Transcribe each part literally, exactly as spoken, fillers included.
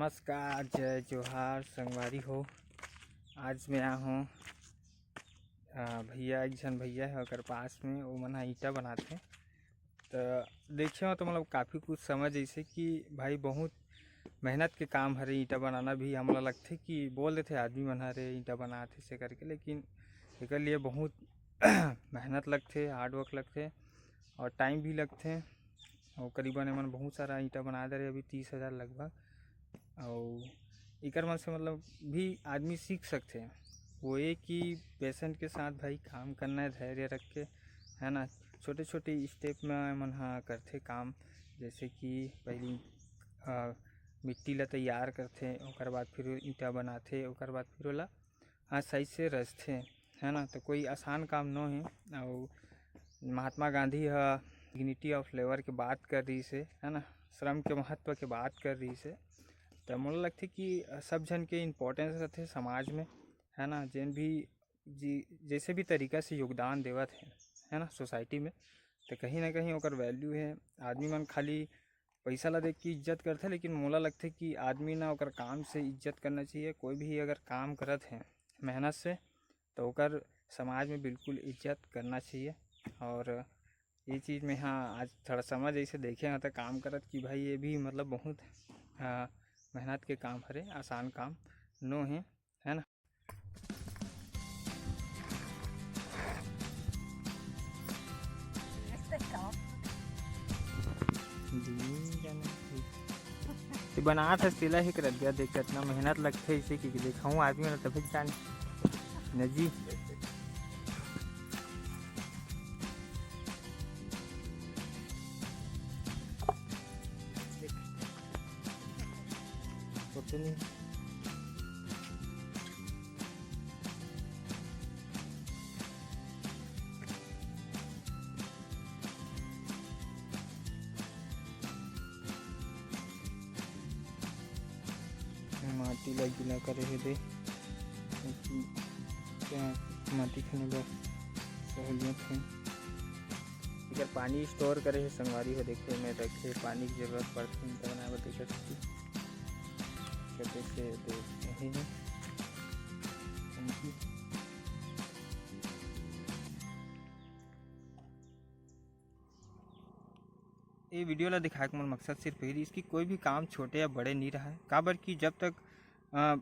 नमस्कार, जय जोहार संगवारी हो। आज मैं आया हूँ, अ, भैया, एक झन भैया है, ओकर पास में, वो मन ह ईंटा बनाथे। त देखे हो तो मतलब काफ़ी कुछ समझ जैसे कि भाई बहुत मेहनत के काम हरे ईंटा बनाना भी। हमला लगथे कि बोल देथे आदमी मन हरे ईंटा बनाथे से करके, लेकिन एकर लिए बहुत मेहनत लगथे, हार्ड वर्क लगथे और टाइम भी लगथे। और करीबन एमन बहुत सारा ईंटा बना दे रहे अभी, तीस हज़ार लगभग। और एकर मन से मतलब भी आदमी सीख सकथे, वो ये कि पेशेंट के साथ भाई काम करना है, धैर्य रख के, है ना। छोटे छोटे स्टेप में मन ह करथे काम, जैसे कि पहली, अ, मिट्टी ला तैयार करथे, ओकर बाद फिर ईंटा बनाथे, ओकर बाद फिर ओला, हाँ, सही से रचथे, है ना। तो कोई आसान काम नो हे। और महात्मा गांधी ह डिग्निटी ऑफ लेबर के बात कर रही से, है ना, श्रम के महत्व के बात कर रही से। तो मोला लगथे कि सब झन के इम्पोर्टेंस रहथे समाज में, है ना। जेन भी जी, जैसे भी तरीका से योगदान देवत है, है ना, सोसाइटी में, तो कहीं ना कहीं ओकर वैल्यू है। आदमी मन खाली पैसा ला देख के इज्जत करथे, लेकिन मोला लगथे कि आदमी ना ओकर काम से इज्जत करना चाहिए। कोई भी अगर काम करत है मेहनत से, तो ओकर समाज में बिल्कुल इज्जत करना चाहिए। और ये चीज़ में, हाँ, आज थोड़ा समझ ऐसे देखे हैं तो काम करत कि भाई ये भी मतलब बहुत, हाँ, मेहनत के काम हरे, आसान काम नो है, है ना। ते बनात हस तेला ही करत गया, देख कितना मेहनत लगथे इसे कि देखाऊं आदमी ला तभी जान न जी। माटी ला गीला करे हे दे, ताकि क्या माटी खने बर सहूलियत हे। एकर पानी स्टोर करे हे संगवारी हो, देखे में रखे पानी की जरूरत पड़थे, ईंटा बनाए बर देखे सकती। छोटे से दे रहे हैं। Thank you। ये वीडियो ला दिखाए के मोर मकसद सिर्फ यही रहिस कि कोई भी काम छोटे या बड़े नहीं रहा है, काबर कि जब तक, अ,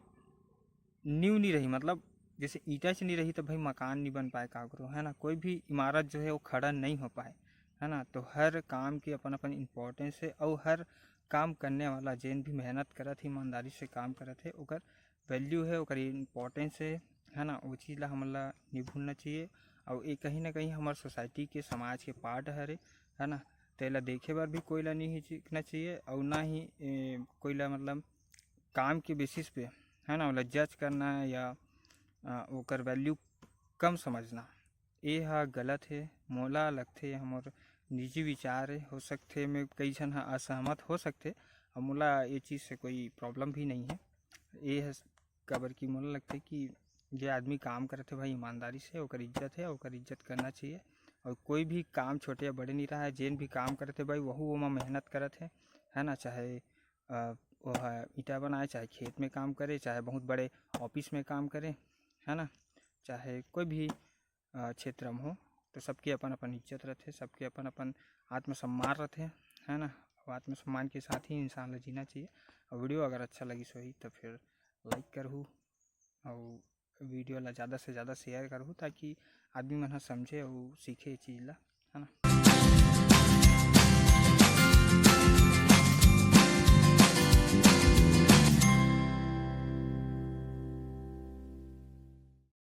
नींव नहीं रही, मतलब जैसे ईंटा से नहीं रही तो भाई मकान नहीं बन पाए काकरो, है ना। कोई भी इमारत जो है वो खड़ा नहीं हो पाए, है ना। तो हर काम के अपन अपन इम्पोर्टेंस है और हर काम करने वाला जेन भी मेहनत करत है, ईमानदारी से काम करत है, ओकर वैल्यू है, ओकर इम्पोर्टेंस है, है ना। वो चीज़ ला हमन ला नहीं भूलना चाहिए। और ये कहीं ना कहीं हमारे सोसाइटी के, समाज के पार्ट हरे, है ना। तेला देखे बर भी कोई ला नहीं हिचकना चाहिए और ना ही, ए, कोई ला मतलब काम के बेसिस पे, है ना, ओला जज करना या, अ, ओकर वैल्यू कम समझना, ये ह गलत हे। मोला लगथे, हमर निजी विचार हे, हो सकथे मैं कई झन ह असहमत हो सकथे, और मोला ये चीज़ से कोई प्रॉब्लम भी नहीं है। ये ह काबर कि मोला लगथे कि जे आदमी काम करथे भाई ईमानदारी से, ओकर इज्जत है, ओकर इज्जत करना चाहिए। और कोई भी काम छोटे या बड़े नहीं रहा है, जेन भी काम करथे भाई वहू ओमा मेहनत करत है, है ना। चाहे, अ, वो है ईंटा बनाए, चाहे खेत में काम करे, चाहे बहुत बड़े ऑफिस में काम करे, है ना, चाहे कोई भी, अ, क्षेत्र में हो, तो सबके अपन अपन इज्जत रहथे, सबके अपन अपन आत्मसम्मान रहथे, है ना। और आत्मसम्मान के साथ ही इंसान ला जीना चाहिए। और वीडियो अगर अच्छा लगिस होही तो फिर लाइक करहू और वीडियो ला ज़्यादा से ज़्यादा शेयर करहू, ताकि आदमी मन ह समझे और सीखे ये चीज़ ला।